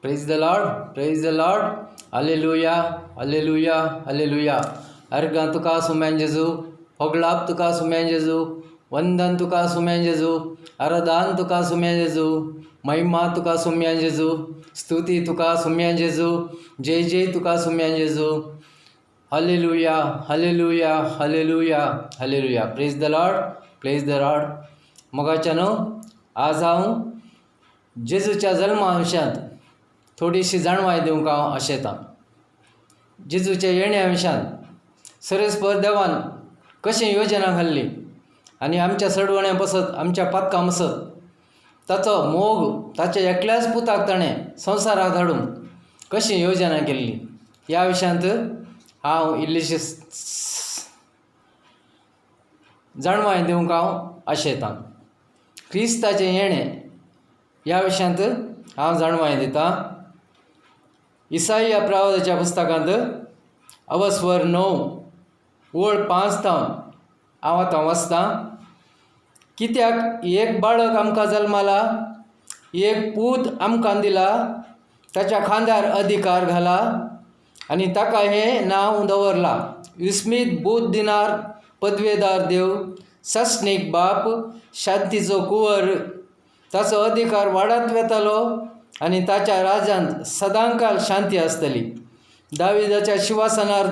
Praise the Lord, praise the Lord, hallelujah, hallelujah, hallelujah. अर्गां तुका सुम्यान जेजू, होगळाप तुका सुम्यान जेजू, वंदन तुका सुम्यान जेजू, आराधान तुका सुम्यान जेजू, महिमा तुका सुम्यान जेजू, स्तुती तुका सुम्यान जेजू, जय जय तुका सुम्यान जेजू. Hallelujah, hallelujah, hallelujah, hallelujah. Praise the Lord, praise the Lord. मोगाच्या न्हू, आज हांव जेजूच्या जल्मा विशयांत थोडीशी जाणवाय दिवंक हांव आशेतां. जेजूच्या येण्या विशयांत सरेस्पर देवान कशी योजना घाल्ली आनी आमच्या सडवण्या पसत, आमच्या पातकां पसत ताचो मोग ताच्या एकल्याच पुताक ताणें संवसाराक धाडून कशी योजना केल्ली, ह्या विशयांत हांव इल्लीशी जाणवाय दिवंक हांव आशेतां. क्रिस्ताचें येणें ह्या विशयांत हांव जाणवाय दितां. इसाई प्रवादाच्या पुस्तकांत अवस्वर 9 ओळ 5 थावन हांव आतां वाचतां. कित्याक एक बाळक आमकां जल्माला, एक पूत आमकां दिला, ताच्या खांदार अधिकार घाला आनी ताका हें नांव दवरलां, विस्मीत बूद दिनार, पदवेदार देव, सासणीक बाप, शांतीचो कुंवर. ताचो अधिकार वाडत वेतालो आनी ताच्या राज्यांत सदांकाल शांती आसतली. दाविदाच्या शिवासनार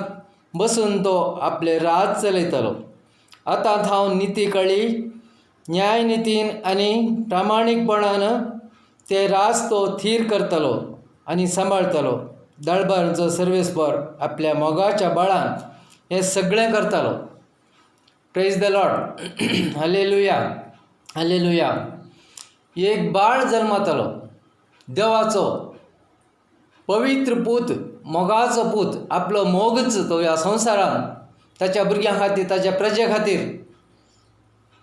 बसून तो आपलें राज चलयतलो. आतां थावन निती कळ्ळी, न्यायनितीन आनी प्रामाणीकपणान ते राज तो थीर करतलो आनी सांबाळतलो. दळबारांचो सर्वेस्पर आपल्या मोगाच्या बळान हें सगळें करतलो. Praise the Lord, hallelujah, hallelujah. एक बाळ जल्मतलो, देवाचो पवित्र पूत, मोगाचो पूत, आपलो मोगच तो ह्या संवसारान ताच्या भुरग्यां खातीर, ताच्या प्रजे खातीर,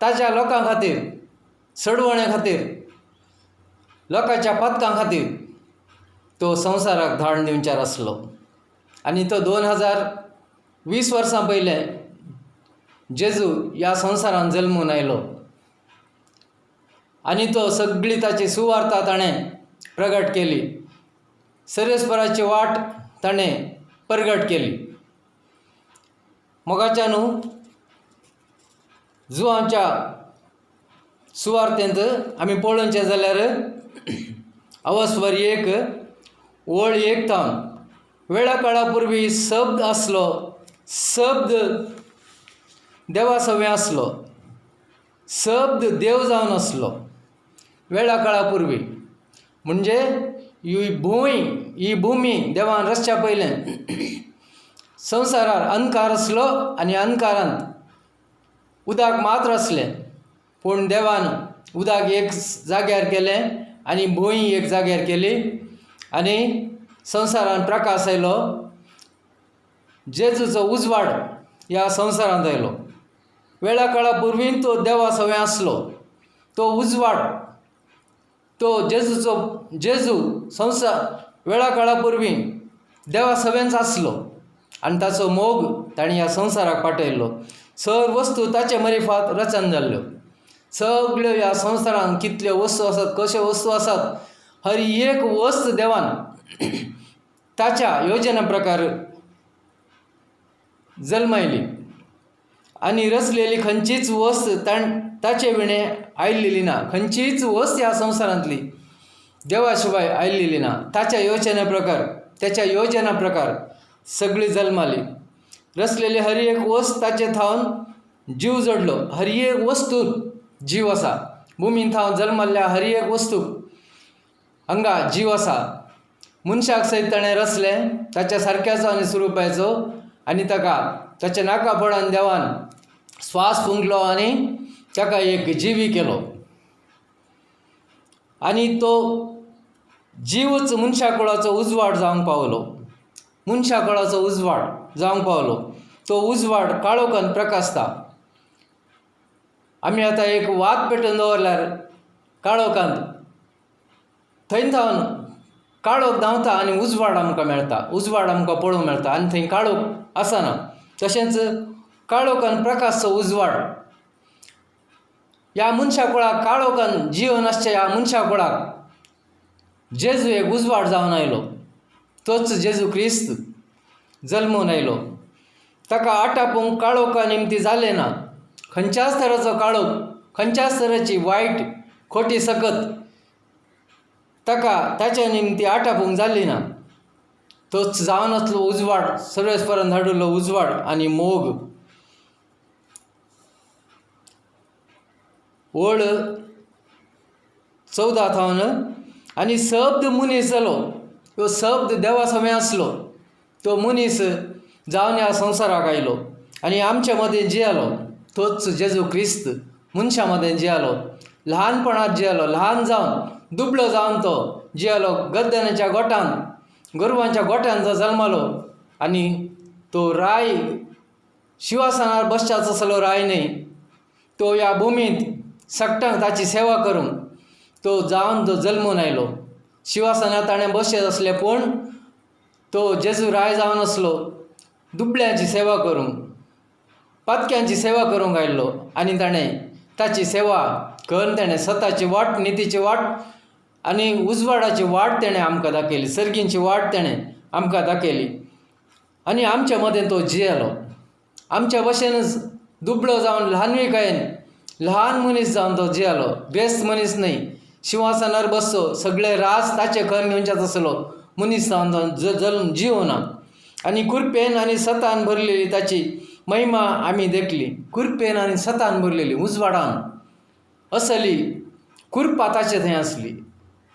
ताच्या लोकां खातीर, सडवणे खातीर, लोकांच्या पातकां खातीर तो संवसाराक धाडून दिवच्यार आसलो. आनी तो 2020 वर्सां पयलें जेजू ह्या संवसारान जल्मून आयलो आनी तो सगळी ताची सुवार्ता ताणें प्रगट केली, सर्वेस्पराची वाट ताणें परगट केली. मोगाच्या न्हू, जुवांच्या सुवार्तेंत आमी पळोवचें जाल्यार अवस्वर 1 ओळ 1 थावन, वेळा काळा पुर्वी शब्द आसलो, शब्द देवा सवें आसलो, शब्द देव जावन आसलो. वेळा काळा पुर्वी म्हणजे ही भूंय, ही भुमी देवान रचच्या पयलें संवसारार अंधकार आसलो आनी अंधकारांत उदक मात्र आसलें. पूण देवान उदक एक जाग्यार केलें आनी भूंय एक जाग्यार केली आनी संवसारान प्रकाश आयलो. जेजूचो उजवाड ह्या संवसारांत आयलो. वेळा काळा पुर्वी तो देवा सवें आसलो, तो उजवाड, तो जेजूचो जेजू संवसार वेळा काळा पुर्वी देवा सवेंच आसलो आनी ताचो मोग ताणें ह्या संवसाराक पाठयल्लो. सर वस्तू ताचे मरिफात रचन जाल्ल्यो. सगळ्यो ह्या संवसारांत कितल्यो वस्तू आसात, कश्यो वस्तू आसात, हर एक वस्त देवान ताच्या योजना प्रकार जल्मायली आनी रचलेली खंयचीच वस्त ताचे विणें आयिल्ली ना. खंयचीच वस्त ह्या संवसारांतली देवा शिवाय आयिल्ली ना. ताच्या योजना प्रकार, त्याच्या योजना प्रकार सगळी जल्माली. रचलेली हर एक वस्त ताचे थावन जीव जोडलो. हर एक वस्तू जीव आसा. भुमीन थावन जल्मल्ल्या हर एक वस्तू हांगा जीव आसा. मनशाक सयत ताणें रचलें ताच्या सारक्याचो आनी स्वरुपाचो आनी ताका ताच्या नाका पडान देवान स्वास फुंकलो आनी ताका एक जिवी केलो. आनी तो जीवच मनशा कुळाचो उजवाड जावंक पावलो. मनशा कुळाचो उजवाड जावंक पावलो. तो उजवाड काळोखान प्रकाशता. आमी आतां एक वात पेटोवन दवरल्यार काळोखांत थंय थावन काळोख धांवता आनी उजवाड आमकां मेळटा, उजवाड आमकां पळोवंक मेळटा आनी थंय काळोख आसना. तशेंच काळोखान प्रकाशचो उजवाड ह्या मनशा कुळाक, काळोखान जिवन आसच्या ह्या मनशा कुळाक जेजू एक उजवाड जावन आयलो. तोच जेजू क्रिस्त जल्मून आयलो. ताका आटापूंक काळोखा निमती जालें ना. खंयच्याच तराचो काळोख, खंयच्याच तरेची वायट खोटी सकत ताका ताच्या निमती आटापूंक जाली ना. तोच जावन आसलो उजवाड, सर्वेस्परान धाडिल्लो उजवाड आनी मोग. ओळ 14 थावन आनी शब्द मनीस जालो. तो शब्द देवा समें आसलो. तो मनीस जावन ह्या संवसाराक आयलो आनी आमच्या मदें जियेलो. तोच जेजू क्रिस्त मनशां मदें जियेलो, ल्हानपणांत जियेलो, ल्हान जावन दुबळो जावन तो जियेलो. गद्दनाच्या गोठांत, गोरवांच्या गोठ्यांत तो जल्मलो आनी तो राय शिवासनार बसच्याचो आसलो राय न्हय, तो ह्या भुमींत सगटांक ताची सेवा करूंक तो जावन तो जल्मून आयलो. शिवासनार ताणें बसचें आसलें, पूण तो जेजू राय जावन आसलो दुबळ्यांची सेवा करूंक, पातक्यांची सेवा करूंक आयिल्लो. आनी ताणें ताची सेवा करून ताणें सताची वाट, नितीची वाट आनी उजवाडाची वाट ताणें आमकां दाखयली, सर्गींची वाट ताणें आमकां दाखयली. आनी आमच्या मदें तो जियेलो. आमच्या भशेनच दुबळो जावन ल्हानविकायेन ल्हान मनीस जावन तो जियेलो. बेस्ट मनीस न्हय, शिंवासनार बसचो, सगळे रास ताचे करून घेवच्याच आसलो मनीस जावन तो जल्म जिवना. आनी कुरपेन आनी सतान भरलेली ताची महिमा आमी देखली. कुरपेन आनी सतान भरलेली, उजवाडान असली कुरपा ताचे थंय आसली,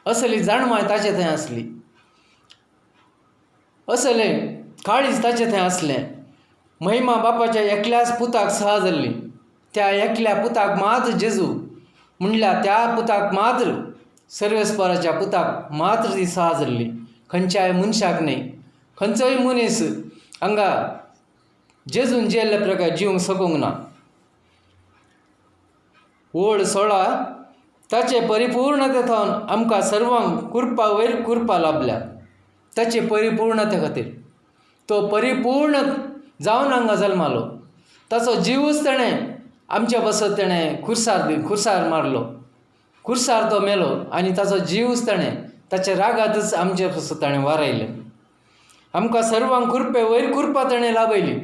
असली जाणवाय ताचे थंय आसली, असलें काळीज ताचे थंय आसलें. महिमा बापाच्या एकल्याच पुताक सहा जाल्ली. त्या एकल्या पुताक मात्र जेजू म्हणल्यार त्या पुताक मात्र, सर्वेस्पराच्या पुताक मात्र ती सहा जाल्ली, खंयच्याय मनशाक न्हय. खंयचोय मनीस हांगा जेजून जियेल्ल्या प्रकार जिवंक शकूंक ना. ओळ 16 ताचे परिपूर्णते थावन आमकां सर्वांक कुरपा वयर कुरपा लाभल्या. ताचे परिपूर्णते खातीर तो परिपूर्ण जावन हांगा जल्मालो. ताचो जिवूच ताणें आमच्या पासत ताणें खुर्सार मारलो, खुर्सार तो मेलो आनी ताचो जिवूच ताणें ताच्या रागातच आमचे पासत ताणें वारयलें. आमकां सर्वांक कुरपे वयर कुरपा ताणें लाभयली.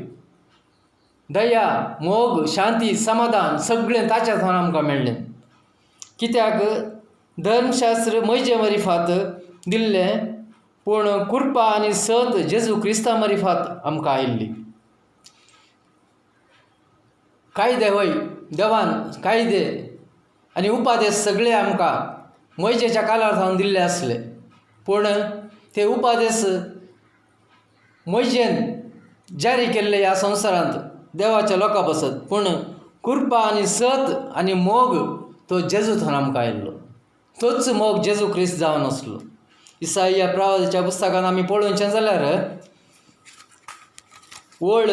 दया, मोग, शांती, समाधान सगळें ताच्या थंय आमकां मेळ्ळें. कित्याक धर्मशास्त्र म्हजे मरिफात दिल्लें, पूण कुरपा आनी सत जेजू क्रिस्ता मरिफात आमकां आयिल्ली. कायदे वय देवान कायदे आनी उपादेश सगळे आमकां मोयजेच्या कालार सावन दिल्ले आसले, पूण ते उपादेश मोयजेन जारी केल्ले ह्या संवसारांत देवाच्या लोकां पासत, पूण कुरपा आनी सत आनी मोग तो जेजू थंय आमकां आयिल्लो. तोच मोग जेजू क्रिस्त जावन आसलो. इसाई प्रवादाच्या पुस्तकान आमी पळोवचें जाल्यार ओळ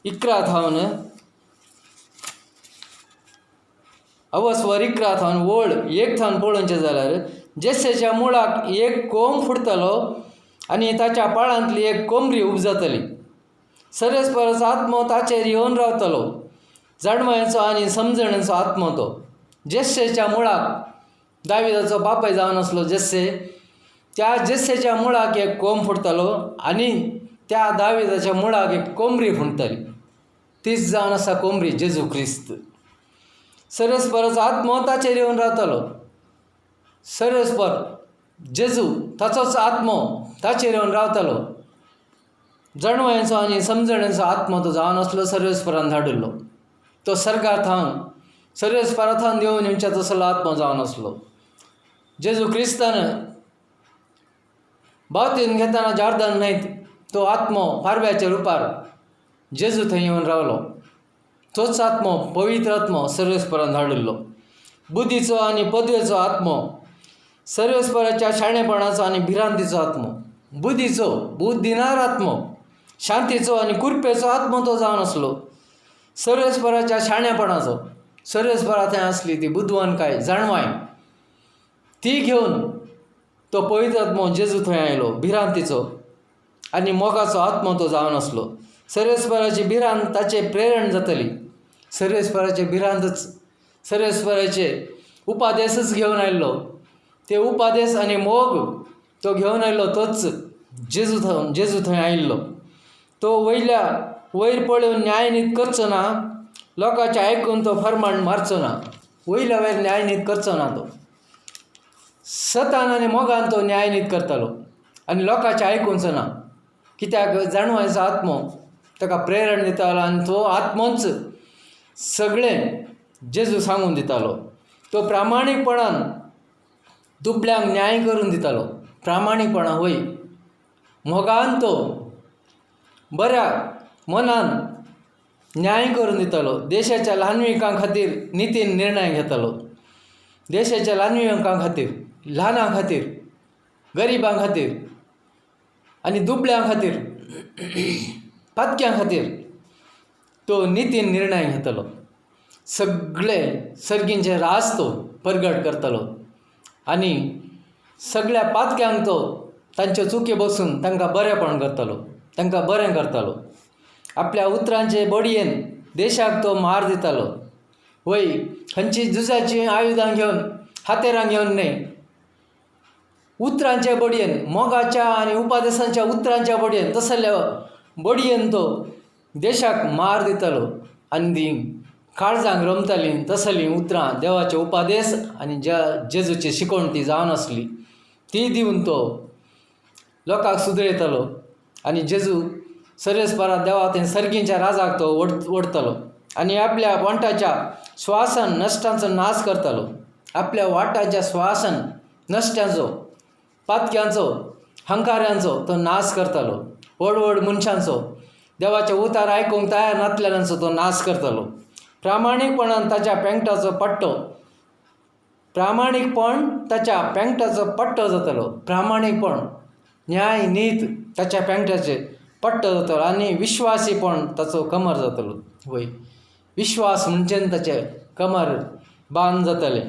11 थावन अवस्वर 11 थावन ओळ 1 थावन पळोवचें जाल्यार जेसेच्या मुळाक एक कोंब फुटतलो आनी ताच्या पाळांतली एक कोमरी उपजतली. सर्वेस्पराचो आत्मो ताचेर येवन रावतलो, जाणवयाचो आनी समजणेचो आत्मो तो. जेस्सेच्या मुळाक दाविदाचो बापाय जावन आसलो जेस्से, त्या जेस्सेच्या मुळाक एक कोंब फुटतलो आनी त्या दाविदाच्या मुळाक एक कोमरी फुटतली. तीच जावन आसा कोमरी जेजू क्रिस्त. सर्वेस्पराचो आत्मो ताचेर येवन रावतलो. सर्वेस्पर जेजू ताचोच आत्मो ताचेर येवन रावतलो. जाणवयांचो आनी समजण्याचो आत्मो तो जावन आसलो सर्वेस्परान धाडिल्लो. तो सर्गार थावन सर्वेस्परा थावन देवून येवच्या तसलो आत्मो जावन आसलो. जेजू क्रिस्तान बावतीन घेतना जार्दन न्हंयत तो आत्मो पारव्याच्या रुपार जेजू थंय येवन रावलो. तोच आत्मो पवित्र आत्मो सर्वेस्परान धाडिल्लो. बुद्धीचो आनी पदवेचो आत्मो, सर्वेस्पराच्या शाणेपणाचो आनी भिरांतीचो आत्मो, बुद्धीचो बुद्ध दिनार आत्मो, शांतीचो आनी कुरपेचो आत्मो तो जावन आसलो. सर्वेस्पराच्या शाणेपणाचो, सर्वेस्परा थंय आसली ती बुदवंतकाय जाणवाय, ती घेवन तो पवित्र आत्मो जेजू थंय आयलो. भिरांतीचो आनी मोगाचो आत्मो तो जावन आसलो. सर्वेस्पराची भिरांत ताचें प्रेरण जातली. सर्वेस्पराचे भिरांतच, सर्वेस्पराचे उपादेशच घेवन आयिल्लो. ते उपादेस आनी मोग तो घेवन आयलो तोच जेजू थंय जेजू थंय आयिल्लो. तो वयल्या वयर पळोवन न्यायनीत करचो ना, लोकांचें आयकून तो फर्माण मारचो ना, वयल्या वयर न्यायनीत करचो ना. तो सतान आनी मोगान तो न्यायनीत करतालो आनी लोकांचें आयकुचो ना, कित्याक जाणवायचो आत्मो ताका प्रेरण दितालो आनी तो आत्मोच सगळें जेजू सांगून दितालो. तो प्रामाणीकपणान दुबळ्यांक न्याय करून दितालो, प्रामाणीकपणान वय मोगान तो बऱ्या मनान न्याय करून दितालो. देशाच्या ल्हानविकां खातीर नितीन निर्णय घेतालो, देशाच्या ल्हानविकां खातीर, ल्हानां खातीर, गरिबां खातीर आनी दुबळ्यां खातीर, पातक्यां खातीर तो नितीन निर्णय घेतालो. सगळे सर्गींचे राज तो परगट करतालो आनी सगळ्या पातक्यांक तो तांचे चुके बसून तांकां बरेंपण करतालो, तांकां बरें करतालो. आपल्या उतरांचे बडयेन देशाक तो मार दितालो. वय खंयची झुजाचीं आयुधां घेवन, हातेरां घेवन न्हय, उतरांच्या बडयेन, मोगाच्या आनी उपादेसांच्या उतरांच्या बडयेन, तसल्या बडयेन तो देशाक मार दितालो. आनी ती काळजांक रोमतालीं तसलीं उतरां देवाचे उपादेस आनी ज्या जेजूची शिकवण ती जावन आसली ती दिवन तो लोकांक सुदरयतालो. आनी जेजू सर्वेस्परा देवा थंय सर्गींच्या राजाक तो ओडतालो आनी आपल्या वांटाच्या श्वासान नश्टांचो नाश करतालो. आपल्या वाटाच्या श्वासान नश्ट्यांचो, पातक्यांचो, हंकाऱ्यांचो तो नाश करतालो. व्हड व्हड मनशांचो, देवाचे उतार आयकूंक तयार नासलेल्यांचो तो नाश करतालो. प्रामाणीकपणान ताच्या पेंगटाचो पट्टो, प्रामाणीकपण ताच्या पेंगटाचो पट्टो जातालो. प्रामाणीकपण, न्याय नीत ताच्या पेंगटाचे पट्टो जातालो आनी विश्वासीपण ताचो कमर जातालो. वय विश्वास म्हणजे ताचें कमर बांद जातालें.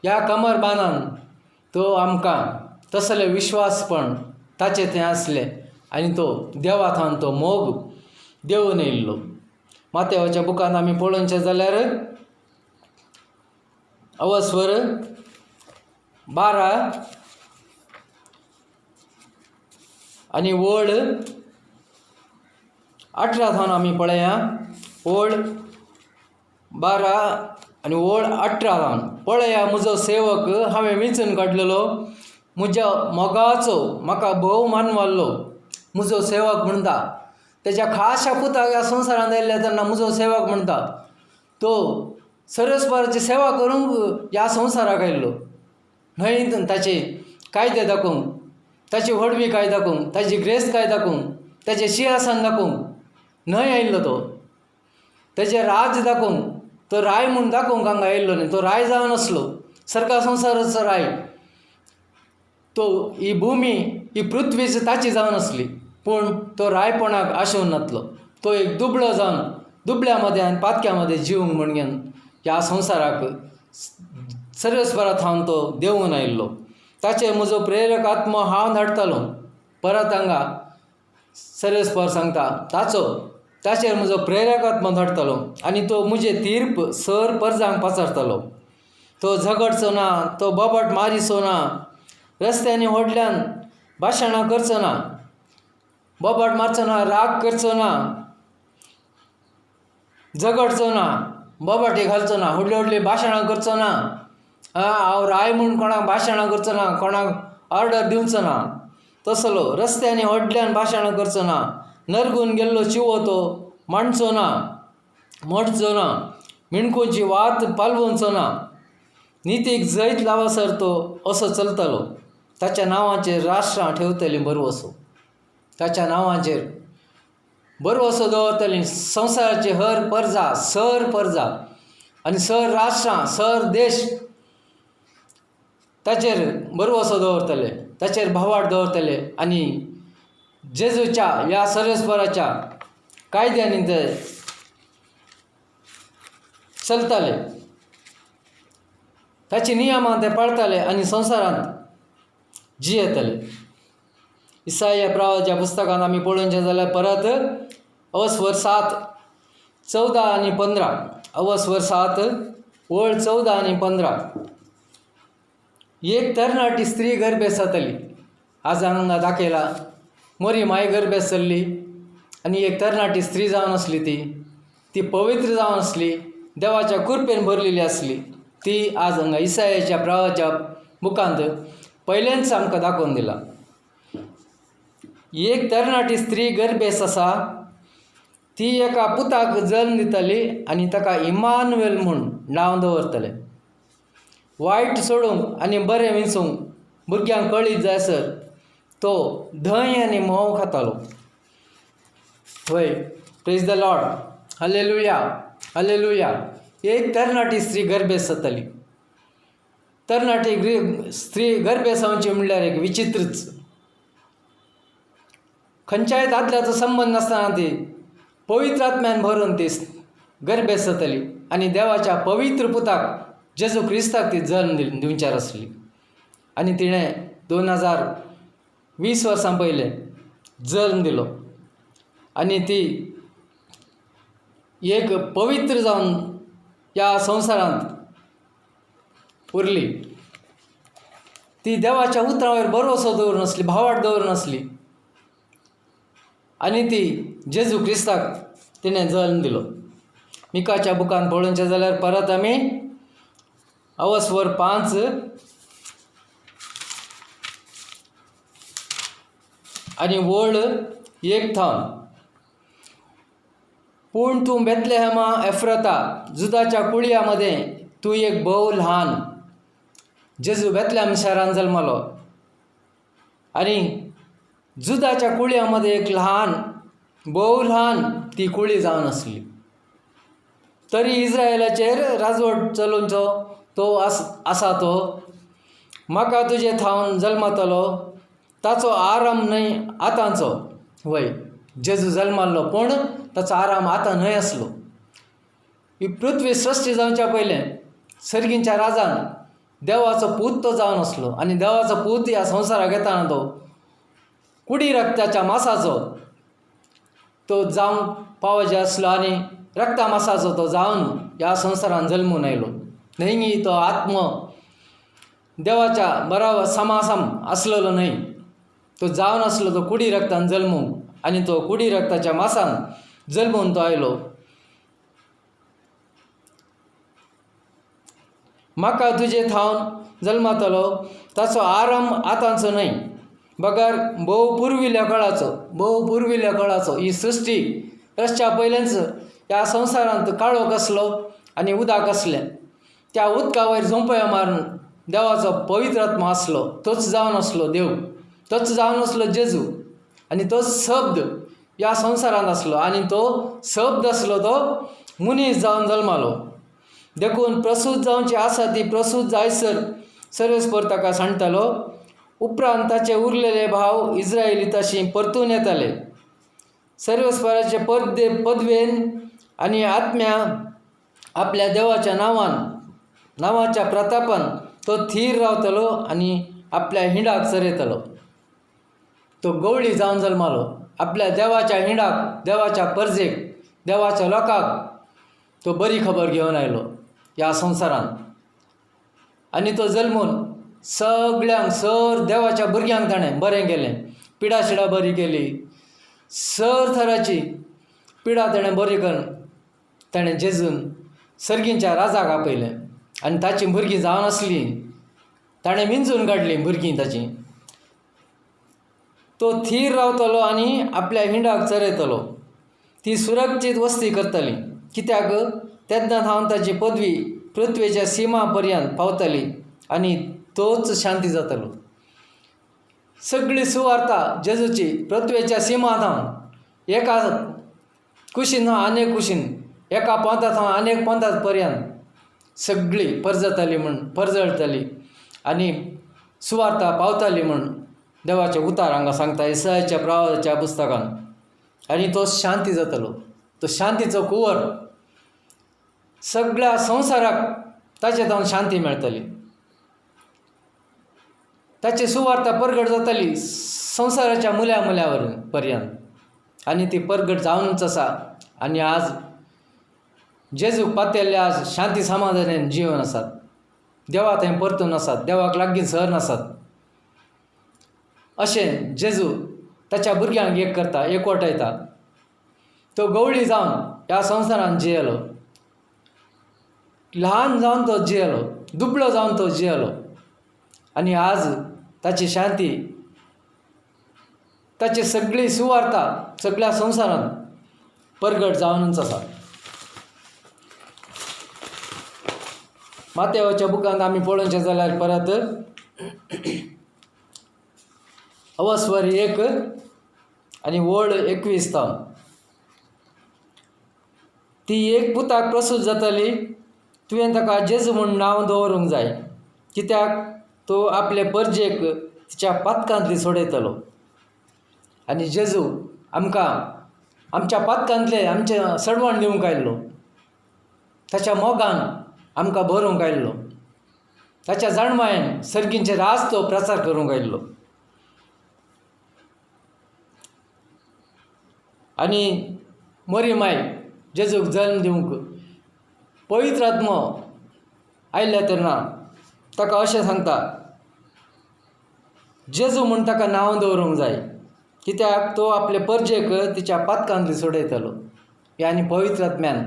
ह्या कमर बांदान तो आमकां तसले विश्वासपण ताचें थंय आसलें आनी तो देवा थावन तो मोग देवून येयल्लो. मातेवाच्या बुकान आमी पळोवचें जाल्यार अवस्वर 12 आनी वळ 18 थावन आमी पळया. ओळ 12 आनी ओळ 18 थावन पळया, म्हजो सेवक हांवें विंचून काडलेलो, म्हज्या मोगाचो म्हाका भोव मानवाल्लो म्हजो सेवक म्हणटा. तेज्या खाशा पुताक ह्या संवसारांत आयिल्ल्या तेन्ना म्हजो सेवक म्हणटा. तो सर्वेस्पराची सेवा करूंक ह्या संवसाराक आयिल्लो न्हय, ताचे कायदे दाखोवंक, ताची व्हडविकाय दाखोवंक, ताची ग्रेस्तकाय दाखोवंक, ताचें शिंवासन दाखोवंक न्हय आयिल्लो. तो ताचें राज दाखोवंक, तो राय म्हूण दाखोवंक हांगा आयिल्लो न्हय. तो राय जावन आसलो, सरकार संवसाराचो राय. तो ही भुमी, ही पृथ्वीच ताची जावन आसली, पूण तो रायपणाक आशोवन नासलो. तो एक दुबळो जावन दुबळ्या मदें आनी पातक्या मदें जिवंक म्हण घेवन ह्या संवसाराक सर्वेस्परा थावन तो देंवून आयिल्लो. ताचेर म्हजो प्रेरक आत्मो हांव धाडटालो. परत हांगा सर्वेस्पर सांगता, ताचो ताचेर म्हजो प्रेरक आत्मो धाडटालो आनी तो म्हजे तीर्प सर परजांक पाचारतालो. तो झगडचो ना, तो बोबाट मारिचो ना, रस्त्यांनी व्हडल्यान भाशणां करचो ना, बोबाट मारचो ना, राग करचो ना, झगडचो ना, बोबाटी घालचो ना, व्हडली व्हडली भाशणां करचो ना. हांव राय म्हूण कोणाक भाशणां करचो ना, कोणाक ऑर्डर दिवचो ना. तसलो रस्त्यांनी व्हडल्यान भाशणां करचो ना, नरगून गेल्लो चिवो तो मांडचो ना, मोडचो ना, मिणकूची वात पालवचो ना, नितीक जैत लावासर तो असो चलतालो. ताच्या नांवाचेर राष्ट्रां ठेवतलीं बरवसो, ताच्या नांवाचेर बरवसो दवरतलीं संवसाराची हर परजा, सर परजा आनी सर राष्ट्रां, सर देश ताचेर बरवसो दवरतले, ताचेर भावार्थ दवरतले आनी जेजूच्या ह्या सर्वेस्पराच्या कायद्यांनी ते चलताले, ताची नियमां ते पाळताले आनी संवसारांत जियेताले. इसाया प्रावाच्या पुस्तकांत आमी पळोवचें जाल्यार परत अवस्वर 7 14 आनी 15, अवस्वर 7 ओळ 14 आनी 15. एक तरणाटी स्त्री गर्भेस्त जाताली. आज हांगा दाखयला मोरी माय गर्भेस्त जाल्ली आनी एक तरणाटी स्त्री जावन आसली. ती ती पवित्र जावन आसली, देवाच्या कृपेन भरलेली आसली. ती आज हांगा इसायाच्या प्रवाच्या बुकांत पयलेंच आमकां दाखोवन दिला. एक तरणाटी स्त्री गर्भेस्त आसा, ती एका पुताक जल्म दितली आनी ताका इमानुएल म्हूण नांव दवरतले. वायट सोडूंक आनी बरें विंचूंक भुरग्यांक कळीत जायसर तो धंय आनी म्होंव खातालो. वय, प्रेज the Lord, hallelujah, hallelujah. एक तरणाटी स्त्री गर्भेस्त जाताली. तरणाटी स्त्री गर्भेस्त जावची म्हणल्यार एक विचित्रच. खंयच्याय दादल्याचो संबंद नासतना ती पवित्र आत्म्यान भरून ती गर्भेस्त जाताली आनी देवाच्या पवित्र पुताक जेजू क्रिस्ताक ती जल्म दिवच्यार आसली. आनी तिणें 2020 वर्सां पयलें जल्म दिलो आनी ती एक पवित्र जावन ह्या संवसारांत उरली. ती देवाच्या उतरावयर भरवसो दवरून आसली, भावार्थ दवरून आसली आनी ती जेजू क्रिस्ताक तिणें जल्म दिलो. मिकाच्या बुकान पळोवचें जाल्यार परत आमी अवस्वर 5 आनी वळ 1 थावन. पूण तूं बेतलेहमा एफ्रता जुदाच्या कुळया मदें तूं एक भोव ल्हान. जेजू बेतलेहम शारान जल्मलो आनी जुदाच्या कुळया मदें एक ल्हान, भोव ल्हान ती कुळी जावन आसली. तरी इस्रायलाचेर राजवट चलोवचो तो आसा तो म्हाका तुजे थावन जल्मतलो ताचो आराम न्हय आतांचो. वय, जेजू जल्माल्लो पूण ताचो आराम आतां न्हय आसलो. ही पृथ्वी सृश्टी जावच्या पयलें सर्गींच्या राजान देवाचो पूत तो जावन आसलो आनी देवाचो पूत ह्या संवसाराक येताना तो कुडी रक्ताच्या मासाचो तो जावंक पावजे आसलो आनी रक्ता मासाचो तो जावन ह्या संवसारान जल्मून आयलो. न्हय न्ही तो आत्मो देवाच्या बराबर समासम आसलेलो न्हय, तो जावन आसलो तो कुडी रक्तान जल्मूंक आनी तो कुडी रक्ताच्या मासान जल्मून तो आयलो. म्हाका तुजे थावन जल्मतलो ताचो आराम आतांचो न्हय बगर भोव पुर्विल्ल्या काळाचो, भोव पुर्विल्ल्या काळाचो. ही सृश्टी रसच्या पयलेंच ह्या संवसारांत काळोख आसलो आनी उदक आसलें. त्या उदका वयर झोंपयो मारून देवाचो पवित्र आत्मा आसलो. तोच जावन आसलो देव, तोच जावन आसलो जेजू आनी तो शब्द ह्या संवसारांत आसलो आनी तो शब्द आसलो तो मनीस जावन जल्मालो. देखून प्रसूत जावची आसा ती प्रसूत जायसर सर्वेस्पर ताका सांगतालो. उपरांत ताचे उरलेले भाव इस्रायली तशी परतून येताले. सर्वेस्पराचे पदे पदवेन आनी आत्म्या आपल्या देवाच्या नांवान नांवाच्या प्रतापान तो थीर रावतलो आनी आपल्या हिंडाक चरयतलो. तो गवळी जावन जल्मालो. आपल्या देवाच्या हिंडाक, देवाच्या परजेक, देवाच्या लोकांक तो बरी खबर घेवन आयलो ह्या संवसारांत. आनी तो जल्मून सगळ्यांक, सर देवाच्या भुरग्यांक ताणें बरें केलें. पिडा शिडा बरी केली, सर थराची पिडा ताणें बरी करून ताणें जेजून सर्गींच्या राजाक आपयलें आनी ताचीं भुरगीं जावन आसलीं ताणें विंचून काडलीं भुरगीं ताचीं. तो थीर रावतलो आनी आपल्या हिंडाक चरयतलो. ती सुरक्षीत वस्ती करतली कित्याक तेन्ना थावन ताची पदवी पृथ्वेच्या सिमा पर्यंत पावतली आनी तोच शांती जातलो. सगळी सुवार्ता जेजूची पृथ्वेच्या सिमा थावन एका कुशीन आनी कुशीन, एका पोंता थावन आनी पोंता पर्यंत सगळी परजताली म्हूण, परजळटली आनी सुवार्ता पावताली म्हूण देवाचें उतार हांगा सांगता इसायाच्या प्रवाहाच्या पुस्तकान. आनी तो शांती जातलो, तो शांतीचो कुंवर. सगळ्या संवसाराक ताचे थावन शांती मेळटली. ताची सुवार्ता परगट जाताली संवसाराच्या मुल्या मुल्यावर पर्यंत आनी ती परगट जावनच आसा. आनी आज जेजूक पातेल्ले आज शांती समाधानान जिवन आसात. देवा थंय परतून आसात, देवाक लागीं सर नासात. अशें जेजू ताच्या भुरग्यांक एक करता, एकवटायता. तो गवळी जावन ह्या संवसारांत जियेलो, ल्हान जावन तो जियेलो, दुबळो जावन तो जियेलो आनी आज ताची शांती, ताची सगळी सुवार्ता सगळ्या संवसारांत परगट जावनच आसा. मातेवाच्या बुकांत आमी पळोवचें जाल्यार परत अवस्वर 1 आनी वळ 21 तावन ती एक पुताक प्रसूत जाताली, तुवें ताका जेजू म्हूण नांव दवरूंक जाय, कित्याक तो आपले परजेक तिच्या पातकांतली सोडयतलो. आनी जेजू आमकां आमच्या पातकांतले आमचें सडवण दिवंक आयिल्लो, ताच्या मोगान आमकां भरूंक आयिल्लो, ताच्या जाणवायेन सर्गींचे राज तो प्रचार करूंक आयिल्लो. आनी मरी माय जेजूक जल्म दिवंक पवित्र आत्मो आयल्या तेन्ना ताका अशें सांगता, जेजू म्हूण ताका नांव दवरूंक जाय, कित्याक तो आपले परजेक तिच्या पातकांतली सोडयतलो. हे आनी पवित्र आत्म्यान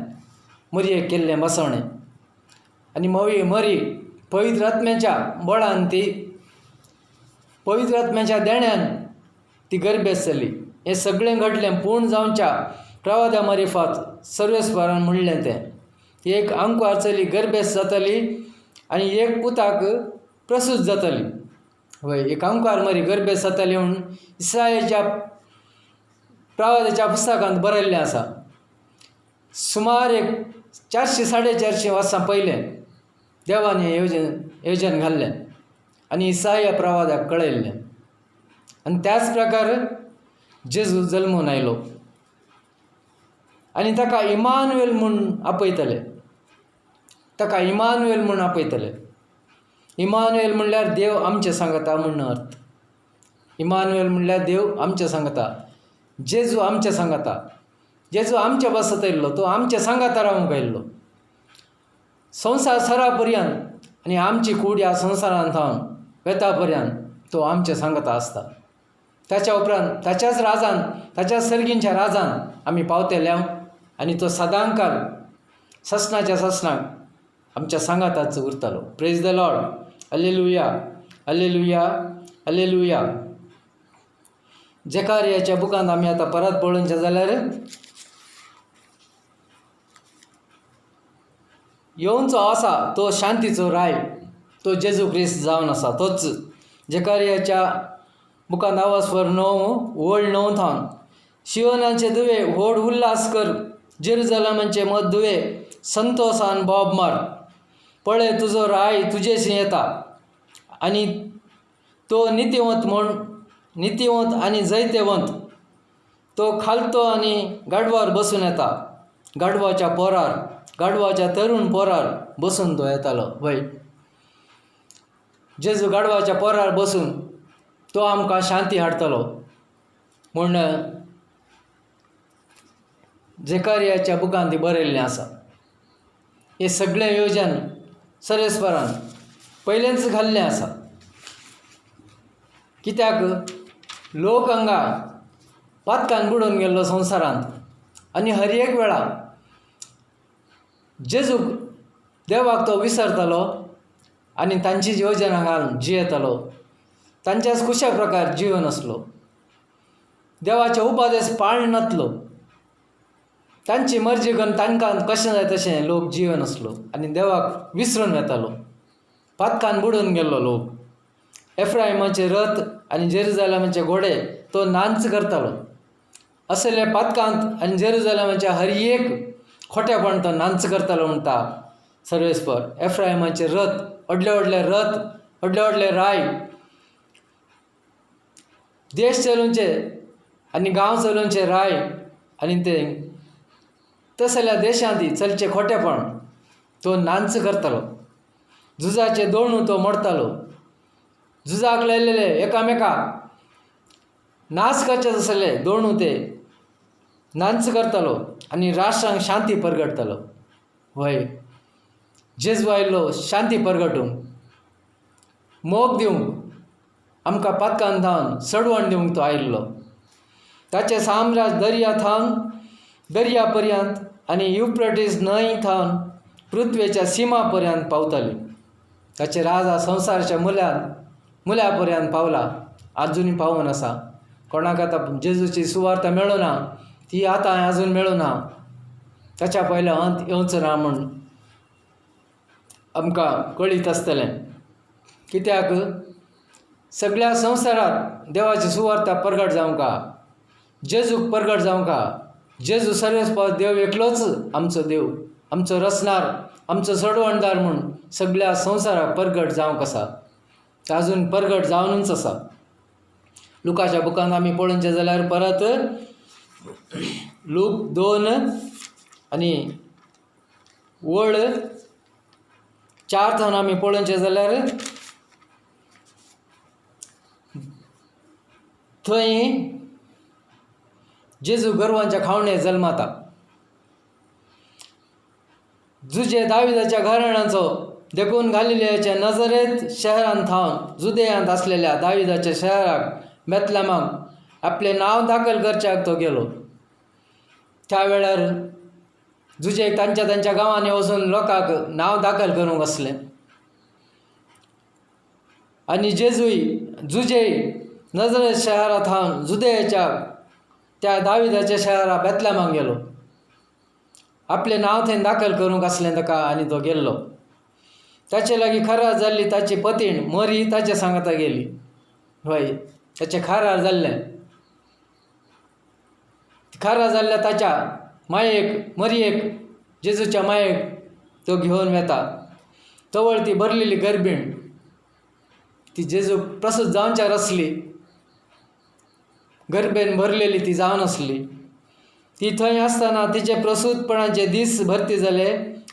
मरयेक केल्लें बसवणें आनी मरी पवित्र आत्म्याच्या बळान, ती पवित्र आत्म्याच्या देण्यान ती गर्भेस्त जाली. हें सगळें घडलें पूर्ण जावच्या प्रवादा मारिफात सर्वेस्वरान म्हणलें तें, एक आंकवार चली गर्भेस्त जाताली आनी एक पुताक प्रसूत जाताली. वय, एक आंकवार मरी गर्भेस्त जाताली म्हूण इस्रायेलच्या प्रवादाच्या पुस्तकांत बरयल्लें आसा. सुमार एक 400 450 वर्सां पयलें देवान हें येवजण घाल्लें आनी इसाया प्रवादाक कळयल्लें. आनी त्याच प्रकार जेजू जल्मून आयलो आनी ताका इमानुएल म्हूण आपयतले, ताका इमानुएल म्हूण आपयतले. इमानुएल म्हणल्यार देव आमचें सांगता म्हूण अर्थ. इमानुएल म्हणल्यार देव आमचें सांगता, जेजू आमचें सांगता. जेजू आमचे बसत आयिल्लो, तो आमचे सांगाता रावंक आयिल्लो संवसार सरा पर्यंत आनी आमची कूड ह्या संवसारांत थावन वेता पर्यंत तो आमचे सांगता आसता. ताच्या उपरांत ताच्याच राजान, ताच्याच सर्गींच्या राजान आमी पावतले आनी तो सदांकाल ससनाच्या ससनाक आमच्या सांगाताच उरतालो. Praise the Lord. Alleluia, alleluia, alleluia. जेकारियाच्या बुकांत आमी आतां परत पळोवचें जाल्यार येवचो आसा तो शांतीचो राय, तो जेजू क्रिस्त जावन आसा. तोच जेकारियाच्या बुकांत आवाज 9 ओळ 9 थावन शिवनाचे दुवे व्हड उल्हास कर, जेरुजलमाचे मत दुवे संतोसान बोब मार, पळय तुजो राय तुजेशी येता आनी तो नितीवंत म्हूण नितीवंत आनी जैतेवंत, तो खालतो आनी गाडवार बसून येता, गाडवाच्या पोरार, गाडवाच्या तरुण पोरार बसून तो येतालो. वय, जेजू गाडवाच्या पोरार बसून तो आमकां शांती हाडटलो म्हूण जेकारियाच्या बुकांत ती बरयल्लें आसा. हें सगळें योजन सरेस्वरान पयलेंच घाल्लें आसा, कित्याक लोक हांगा पातकान बुडून गेल्लो संवसारांत आनी हर एक वेळा जेजूक देवाक तो विसरतालो आनी तांची योजना घालून जियेतालो, तांच्याच खुशा प्रकार जिवन आसलो, देवाचे उपदेश पाळ नातलो, तांची मर्जी करून तांकां कशें जाय तशें लोक जिवन आसलो आनी देवाक विसरून वेतालो, पातकान बुडून गेल्लो लोक. एफ्रायमाचे रथ आनी जेरुजलमाचे घोडे तो नाच करतालो. असले पातकांत आनी जेरुजलमाच्या हर एक खोटेपण तो नाच करतालो म्हणटा सर्वेस्पर. एफ्रायमाचे रथ, व्हडले व्हडले रथ, व्हडले व्हडले राय, देश चलोवचे आनी गांव चलोवचे राय आनी ते तसल्या देशांत चलचे खोटेपण तो नाच करतालो. झुजाचे दोणू तो मोडतालो, झुजाक लायलेले एकामेका नाच करचे आसले दोणू ते नाच करतालो आनी राष्ट्रांक शांती परगटतालो. वय, जेजू आयलो शांती परगटूंक. मोग दिवंक, आमकां पातकान थावन सडवण दिवंक तो आयिल्लो. ताचें साम्राज्य दर्या थावन दर्या पर्यंत आनी युफ्रेटीस न्हंय थावन पृथ्वेच्या सिमा पर्यंत पावताली. ताचें राज संवसाराच्या मुल्यान मुल्या पर्यंत पावला, आजुनूय पावून आसा. कोणाक आतां जेजूची सुवार्ता मेळना, ती आतां आजून मेळना. ताच्या पयलो अंत येवचो ना म्हूण आमकां कळीत आसतलें. कित्याक सगळ्या संवसारांत देवाची सुवार्ता परगट जावंक आहा, जेजूक परगट जावंक आहा. जेजू सर्वेस्पर देव एकलोच आमचो देव, आमचो रचणार, आमचो सोडवणदार म्हूण सगळ्या संवसाराक परगट जावंक आसा. आजून परगट जावनूच आसा. लुकाच्या बुकान आमी पळोवचें जाल्यार परत लूक 2 आनी वळ 4 थावन आमी पळोवचें जाल्यार थंय जेजू गोरवांच्या खावणे जल्माता. जुजे दाविदाच्या घराण्याचो देखून गालिलियाच्या नजरेत शहरांत थावन जुदेयांत आसलेल्या दाविदाच्या शहराक बेतलेमाक आपलें नांव दाखल करच्याक तो गेलो. त्या वेळार जुजे तांच्या तांच्या गांवांनी वचून लोकांक नांव दाखल करूंक आसलें. आनी जेजूय जुजे नजरेत शहरा थावन जुदेयाच्या त्या दाविदाच्या शहरा बेतलेमाक गेलो. आपलें नांव थंय दाखल करूंक आसलें ताका आनी तो गेल्लो. ताचे लागीं खरार जाल्ली ताची पतीण मरी ताच्या सांगाता गेली. हय, ताचें खारार जाल्लें. खारार जाल्ल्या ताच्या मायेक मरयेक जेजूच्या मायेक तो घेवन वेता. तवळ ती भरलेली गर्भीण ती जेजू प्रसूत जावच्यार आसली, गर्भेन भरलेली ती जावन आसली. ती थंय आसतना तिचे प्रसूतपणाचे दीस भरती जाले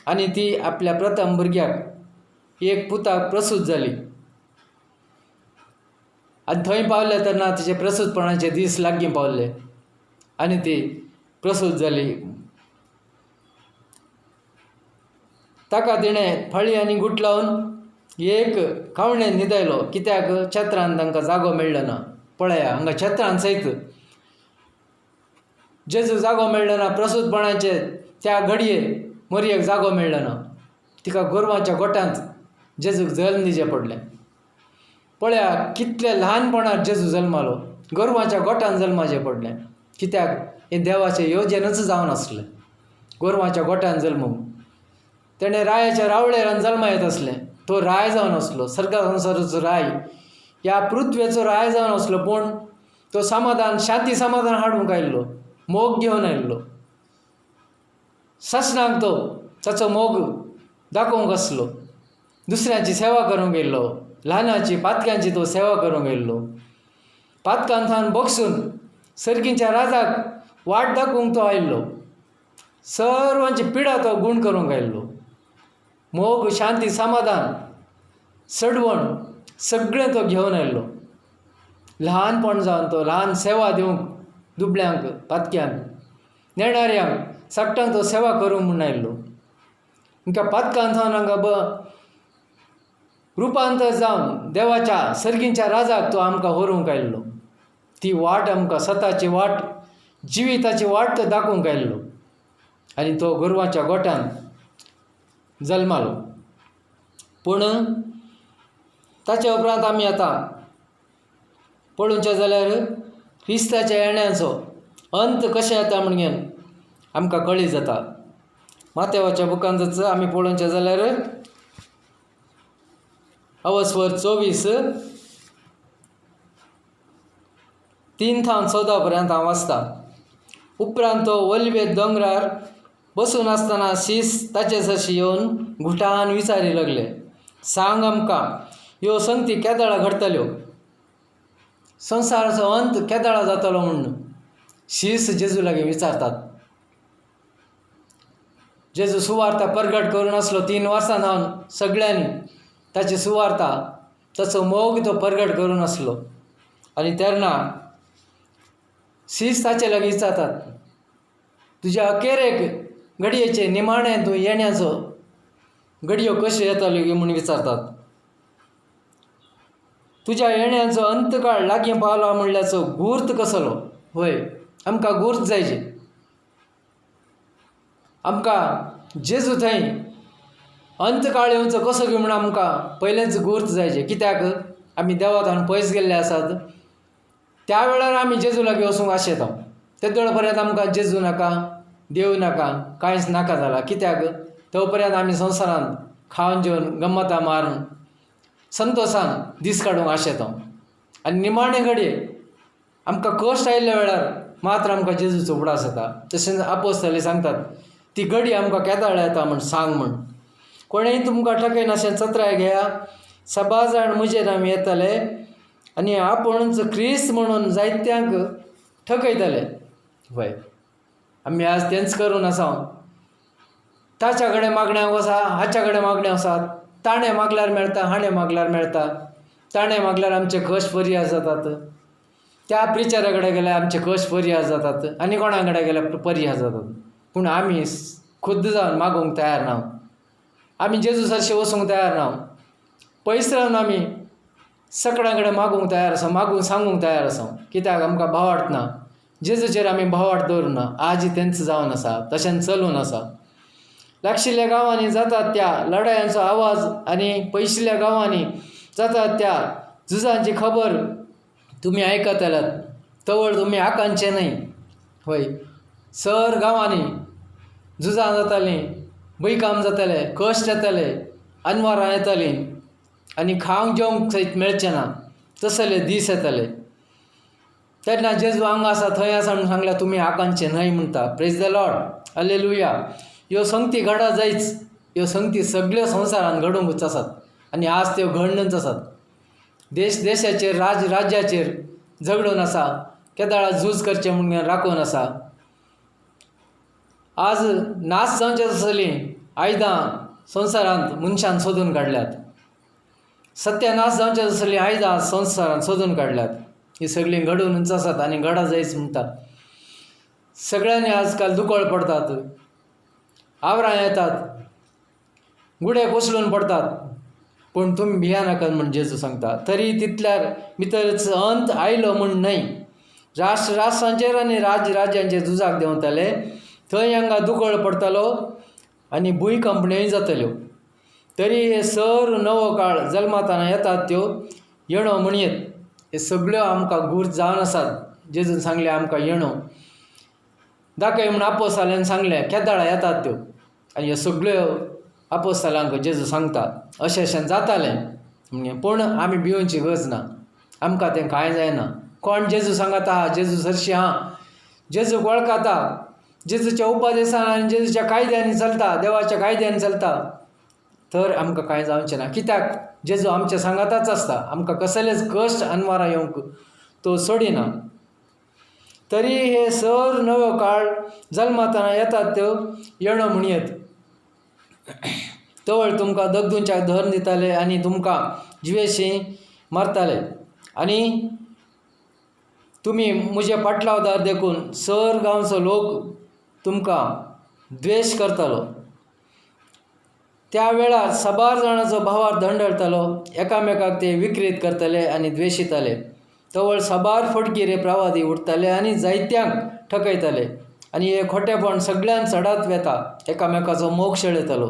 आनी ती आपल्या प्रथम भुरग्याक एक पुताक प्रसूत जाली. आनी थंय पावले तेन्ना तिचे प्रसूतपणाचे दीस लागीं पावले आनी ती प्रसूत जाली. ताका तिणें फळी आनी गुट लावन एक खावणेन न्हिदयलो. कित्याक छत्रान तांकां जागो मेळ्ळो ना. पळया हांगा छत्रान सयत जेजू जागो मेळ्ळो ना. प्रसूतपणाचे त्या घडये मरयेक जागो मेळ्ळो ना. तिका गोरवांच्या गोठ्यांत जेजूक जल्म दिवचें पडलें. पळया कितले ल्हानपणांत जेजू जल्मालो, गोरवांच्या गोठ्यांत जल्माचें पडलें. कित्याक हें देवाचें योजनच जावन आसलें. गोरवांच्या गोठ्यांत जल्मूंक तेणें रायाच्या रावळेरान जल्मा येत आसलें. तो राय जावन आसलो, सर्गा संवसाराचो राय, ह्या पृथ्वेचो राय जावन आसलो. पूण तो समाधान, शांती समाधान हाडूंक आयिल्लो, मोग घेवन आयिल्लो. सासणाक तो ताचो मोग दाखोवंक आसलो. दुसऱ्यांची सेवा करूंक येयल्लो, ल्हानाची पातक्यांची तो सेवा करूंक येयल्लो. पातकान थावन बगसून सर्गीच्या राजाक वाट दाखोवंक तो आयिल्लो. सर्वांची पिडा तो गूण करूंक आयिल्लो. मोग, शांती, समाधान, सडवण सगळें तो घेवन आयिल्लो. ल्हानपण जावन तो ल्हान सेवा दिवंक दुबळ्यांक, पातक्यांक, नेणाऱ्यांक सगळ्यांक तो सेवा करूंक म्हूण आयिल्लो. हांकां पातकान थावन हांगा रुपांतर जावन देवाच्या सर्गीच्या राजाक तो आमकां व्हरूंक आयिल्लो. ती वाट आमकां सताची वाट, जिविताची वाट तो दाखोवंक आयिल्लो. आनी तो गोरवाच्या गोठ्यान जल्मालो. पूण ताच्या उपरांत आमी आतां पळोवचें जाल्यार क्रिस्ताच्या येण्याचो अंत कशें येता म्हणून आमकां कळीत जाता. मातेवाच्या बुकांतच आमी पळोवचें जाल्यार अवस्वर 24 3 थावन 14 पर्यंत हांव वाचतां. उपरांत तो ओलिवे दोंगरार बसून आसतना शीस ताचे सरशी येवन घुटान विचारी लागले, सांग आमकां ह्यो संगती केदळा घडटल्यो, संवसाराचो अंत केदळा जातलो म्हूण शीस जेजू लागीं विचारतात. जेजू सुवार्ता परगट करून आसलो 3 वर्सां जावन सगळ्यांनी ताची सुवार्ता, ताचो मोग तो परगट करून आसलो. आनी तेन्ना शीस ताचे लागीं विचारतात, तुज्या अखेरेक घडयेचे निमाणें तूं येण्याचो घडयो कश्यो येताल्यो म्हूण विचारतात. तुज्या येण्याचो अंतकाळ लागीं पावला म्हणल्याचो गूर्त कसलो? वय, आमकां गूर्त जायचे. आमकां जेजू थंय अंतकाळ येवचो कसो काय म्हूण आमकां पयलेंच गूर्त जायचे. कित्याक आमी देवा पयस गेल्ले आसात. त्या वेळार आमी जेजू लागीं वचूंक आशेता. तेदो पर्यंत आमकां जेजू नाका, देव नाका, कांयच नाका जाला. कित्याक तो पर्यंत आमी संवसारांत खावन जेवन गम्मतां मारून संतोसान दीस काडूंक आशेता. आनी निमाणे घडये आमकां कश्ट आयिल्ल्या वेळार मात्र आमकां जेजूचो उगडास जाता. तशेंच आपोस्तली सांगतात ती घडी आमकां केदाळ येता म्हूण सांग म्हूण. कोणेंय तुमकां ठकयनाशें चत्राय घेया. सभा जाण म्हजेर आमी येतले आनी आपूणच क्रिस्त म्हणून जायत्यांक ठकयतले. वय, आमी आज तेंच करून आसा. ताच्या कडेन मागण्या आसा, हाच्या कडेन मागण्यो आसात. ताणें मागल्यार मेळटा, हाणें मागल्यार मेळटा. ताणें मागल्यार आमचे कश्ट पर्याय जातात. त्या प्रिचरा कडेन गेल्यार आमचे कश्ट पर्याय जातात आनी कोणा कडेन गेल्यार पर्याय जातात. पूण आमी खुद्द जावन मागूंक तयार ना. आमी जेजू सरशें वचूंक तयार ना. पयस रावन आमी सगळ्यां कडेन मागूंक तयार आसा, मागूंक सांगूंक तयार आसा. कित्याक आमकां भावार्थ ना. जेजूचेर आमी भावार्थ दवरूना. आज तेंच जावन आसा, तशेंच चलून आसा. लागशिल्ल्या गांवांनी जातात त्या लडायांचो आवाज आनी पयशिल्ल्या गांवांनी जातात त्या झुजांची खबर तुमी आयकतल्यात. तवळ तुमी आकांचे न्हय. हय, सर गांवांनी झुजां जातालीं, भुंयकांप जाताले, कश्ट येताले, अनवारां येतालीं आनी खावंक जेवंक सयत मेळचें ना तसले दीस येताले. तेन्ना जेजू हांगा आसा थंय आसा म्हूण सांगल्यार तुमी आकांचे न्हय म्हणटा. प्रेज the Lord, hallelujah. ह्यो संगती घडा जायच. ह्यो संगती सगळ्यो संवसारांत घडोवंकच आसात आनी आज त्यो घडणच आसात. देश देशाचेर, राज राज्याचेर झगडून आसा. केदाळा झूज करचें म्हूण राखून आसा. आज नाश जावचे आसलीं आयदां संवसारांत मनशान सोदून काडल्यात. सत्यानाश जावचे आसलीं आयदां संवसारांत सोदून काडल्यात. हीं सगळीं घडूनच आसात आनी घडा जायच म्हणटात. सगळ्यांनी आजकाल दुकळ पडतात, आवरां येतात, गुडे कोसळून पडतात. पूण तुमी भियानाकात म्हूण जेजू सांगता. तरी तितल्यार भितरच अंत आयलो म्हूण न्हय. राष्ट्र राष्ट्रांचेर आनी राज्य राज्यांचेर झुजाक देंवताले. थंय हांगा दुकळ पडटलो आनी भूंयकांपण्योय जातल्यो. तरी हे सर नवो काळ जल्माताना येतात त्यो येणो म्हणयेत. हे सगळ्यो आमकां गूर्त जावन आसात. जेजून सांगलें आमकां येणो दाखय म्हूण आपोस्तालान सांगलें. केदाळा येतात त्यो आनी ह्यो सगळ्यो आपोस्तालांक जेजू सांगता अशें अशें जातालें. पूण आमी भिवची गरज ना. आमकां तें कांय जायना. कोण जेजू सांगता आहा, जेजू सरशी आहा, जेजूक वळखता, जेजूच्या उपदेसान आनी जेजूच्या कायद्यांनी चलता, देवाच्या कायद्यान चलता, तर आमकां कांय जावचें ना. कित्याक जेजू आमच्या सांगाताच आसता. आमकां कसलेच कश्ट अनवारां येवंक तो सोडिना. तरी हे सर नवो काळ जल्माताना येतात त्यो येणो म्हणयेत. तवळ तुमकां दगदूंच्या धर्न दिताले आनी तुमकां जिवेशी मारताले आनी तुमी म्हजे पाटलावदार देखून सर गांवचो लोक तुमकां द्वेश करतालो. त्या वेळार साबार जाणांचो भावार्थ धंडळतालो. एकामेकाक ते विक्रीत करताले आनी द्वेशिताले. तवळ साबार फटकिरे प्रवादी उठताले आनी जायत्यांक ठकयताले आनी हें खोटेपण सगळ्यांत चडात वेता. एकामेकाचो मोग शेळयतालो.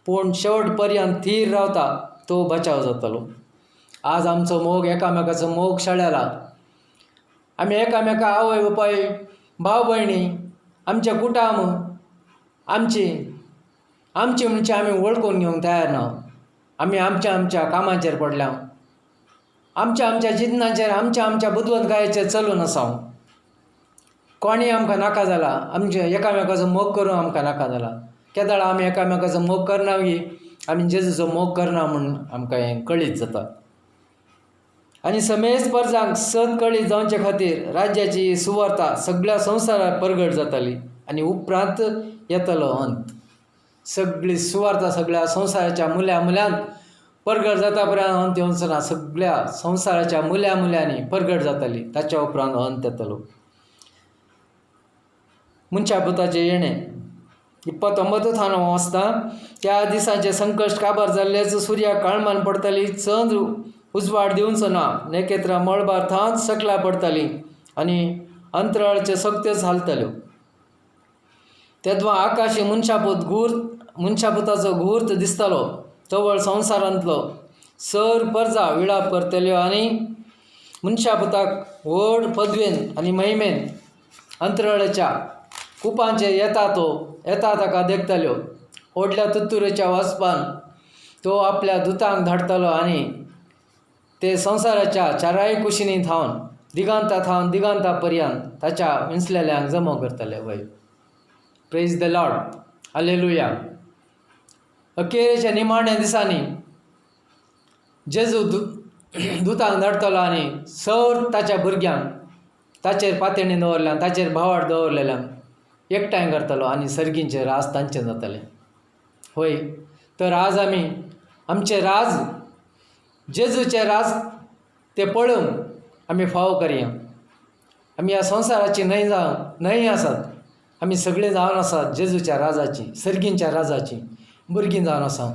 पूण शेवट पर्यंत थीर रावता तो बचाव जातालो. आज आमचो मोग एकामेकाचो मोग शेळेला. आमी एकामेका आवय बापाय, भाव भयणी, आमचें कुटुंब, आमची आमची म्हणजे आमी वळखून घेवंक तयार ना. आमी आमच्या आमच्या कामाचेर पडल्या, आमच्या आमच्या जिन्नाचेर, आमच्या आमच्या बुदवंतकायेचेर चलून आसा. कोणीय आमकां नाका जाला. आमचे एकामेकाचो मोग करूंक आमकां नाका जाला. केदाळा आमी एकामेकाचो मोग करना गी आमी जेजूचो मोग करना म्हूण आमकां हें कळीत जाता. आनी समेस्त परजांक सत कळीत जावचे खातीर राज्याची सुवार्ता सगळ्या संवसाराक परगट जाताली आनी उपरांत येतलो अंत. सगळी सुवार्ता सगळ्या संवसाराच्या मुल्या मुल्यांत परगट जाता पर्यंत अंत येवचो ना. सगळ्या संवसाराच्या मुल्या मुल्यांनी परगट जाताली. ताच्या उपरांत अंत येतलो. मनशा पुताचें येणें 29 थान वाचता. त्या दिसाचें संकश्ट काबार जाल्लेच. सुर्याक काळमान पडटली, चंद्र उजवाड दिवचो ना. नेकेत्रां मळबार थांच सकला पडटलीं आनी अंतराळाचे सक्त्योच हालतल्यो. तेदवा आकाशी मनशापूत गूर्त मनशापुताचो गूर्त दिसतलो. तवळ संवसारांतलो सर परजा विळाप करतल्यो आनी मनशापुताक व्हड पदवेन आनी महिमेन अंतराळाच्या कुपांचेर येता तो येता ताका देखतल्यो. व्हडल्या तुत्तुरेच्या वाजपान तो आपल्या दुतांक धाडटलो आनी ते संवसाराच्या चाराय कुशींनी थावन दिगांता थावन दिगांता पर्यंत ताच्या विंचलेल्यांक जमो करतले. वय, प्रेज the Lord, hallelujah. अखेरेच्या निमाण्या दिसांनी जेजू दुतांक धाडटलो आनी सर ताच्या भुरग्यांक ताचेर पातणी दवरल्या, ताचेर भावार्त दवरलेल्यांक एकठांय करतलो आनी सर्गींचें राज तांचें जातलें. होय, तर आज आमी आमचें राज, जेजूचें राज तें पळोवंक आमी फावो करया. आमी ह्या संवसाराची न्हय जावन न्हय आसात, आमी सगळे जावन आसात जेजूच्या राजाची, सर्गींच्या राजाची भुरगीं जावन आसा.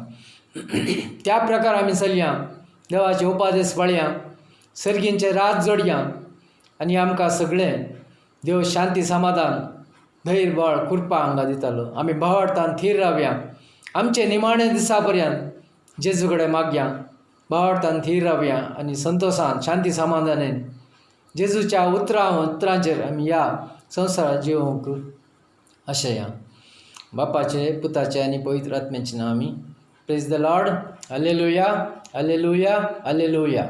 त्या प्रकार आमी चलया, देवाचे उपादेस पळया, सर्गींचें राज जोडया आनी आमकां सगळें देव शांती, समाधान, धैर्य, बळ, कृपा हांगा दितालो. आमी भावार्थान थीर रावया. आमचे निमाणे दिसा पर्यंत जेजू कडेन मागया, भावार्थान थीर रावया आनी संतोशान, शांती, समाधानान जेजूच्या उतरांचेर आमी ह्या संवसारांत जिवोवंक आशया. बापाचे, पुताचे आनी पवित्र आत्म्याचे नांव आमी. Praise the Lord, hallelujah, hallelujah, hallelujah.